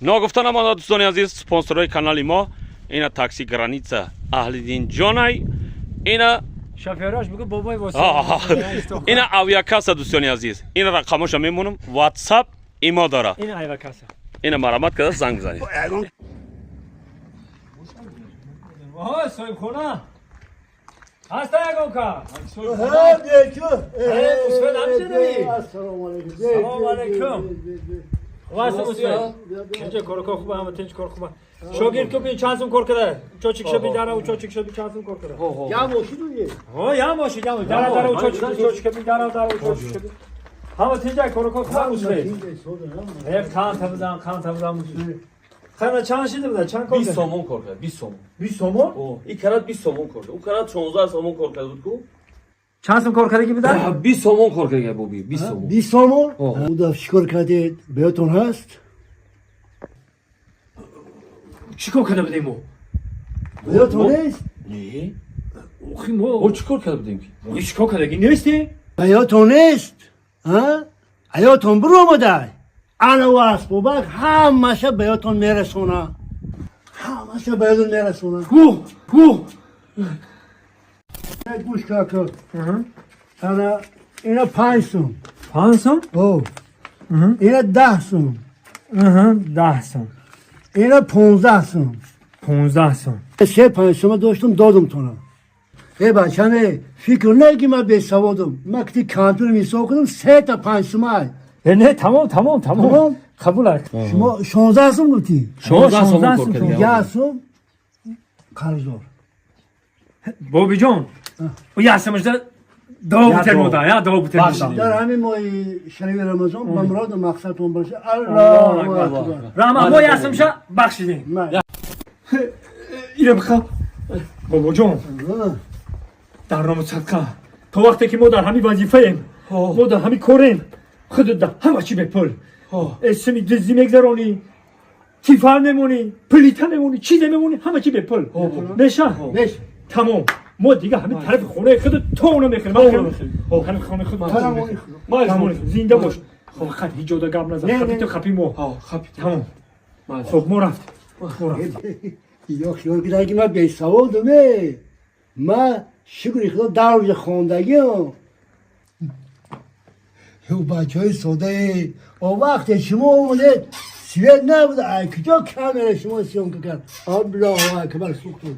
Ногуфта намонад, дӯстони азиз, спонсорҳои канали мо ина такси Граница Аҳлиддин ҷонай, ина Шофёраш бигӯ бобои воси. Ина авиакасса. Дӯстони азиз, ина рақамоша мемонам, WhatsApp, имо дора. Ин авиакасса. Ина марамат карда занг бизанед. Оҳо, соҳибхона. Ҳаста ягон ка? Ассалому алайкум. Салому алайкум. Хуб мусфед. Инҷа корко хуба, ҳама тинч, кор хуба. Шогирд ку бин, чанд сум кор када? Чочик шаби дара у чочик шаби чанд сум кор када? Я мошину е. Ҳо, я моши, я моши. Дара дара у чочик чочик шаби дара дара у чочик шаби. Ҳама тинча, корко хуба, мусфед. Е, кан табзан, кан табзан, мусфед. Хана чанд шида буда? Чанд кор 20 када? Сомон кор кард, 20 сомон. 20 сомон? О, ин карат 20 сомон кор кард. Ӯ карат 16 сомон кор кард буд ку? Чанд сум кор кадаги буда? 20 сомон кор кард, боби, 20 сомон. 20 сомон? О. Уда чикор кардед? Беётон ҳаст? Чӣ кор када будем мо? Беётон нест? Не. Охи мо. О, чӣ кор карда будем ки? Мо чӣ кор кадаги нестем? Беётон нест? А? Ҳаётон биромадай. Ана ва асбобак ҳамаша беётон мерасона. Ҳамаша беётон мерасона. Гу, гу. Гӯш кака. Ана ина 5 сум. 5 сум? О. Ина 10 сум. 10 сум. Ина 15 сум. 15 сум. Се 5 сума доштум, додум тона. Э, бачаме, фикр неки ман бесаводум. Ман ки компютер мисол кунам, сета 5 сумай. Э, не, тамом, тамом, тамом. Тамом? Қабул аст. Шумо 16 сум гуфтӣ? 16 сомон кор 16 кард. 1 сум қарздор. Бобиҷон, я самажда дав Я бутер дав. мода, я дав бутер Бахшид. мода. Дар ҳамин моҳи шарифи Рамазон ба муроду мақсадтон бошад. Аллоҳу Аллоҳу акбар. акбар. Раҳмат, мо ясмша бахшидем. Ира биха. Бобоҷон, дар ному садқа. То вақте ки мо дар ҳамин вазифаем, мо дар ҳамин корем, худат дар ҳама чӣ бепул. Эсми дизӣ мегзаронӣ, тифал мемонӣ, плита мемонӣ, чизе мемонӣ, ҳама чӣ бепул. Меша? Меш. Тамом. Мо дига ҳамин тарафи хонаи худат то она мехӯрем. Тарафи хонаи худ то она мехӯрем. Тамом, зинда бош. Хоб, фақат ҳеҷ ҷода гап назан. Не, Хапи не. ту, хапи мо. Хапи. Тамом. Хоб, мо рафтем. Мо рафтем. Ё хиёл кида ки ман бесаводум, э. Ман шукри худо дарвҷа хондагиам. Ё бачаҳои содае, о вақте шумо омадед, свет набуд, ай куҷо камера шумо съёмка кард? Аллоҳу акбар, сӯхтуд.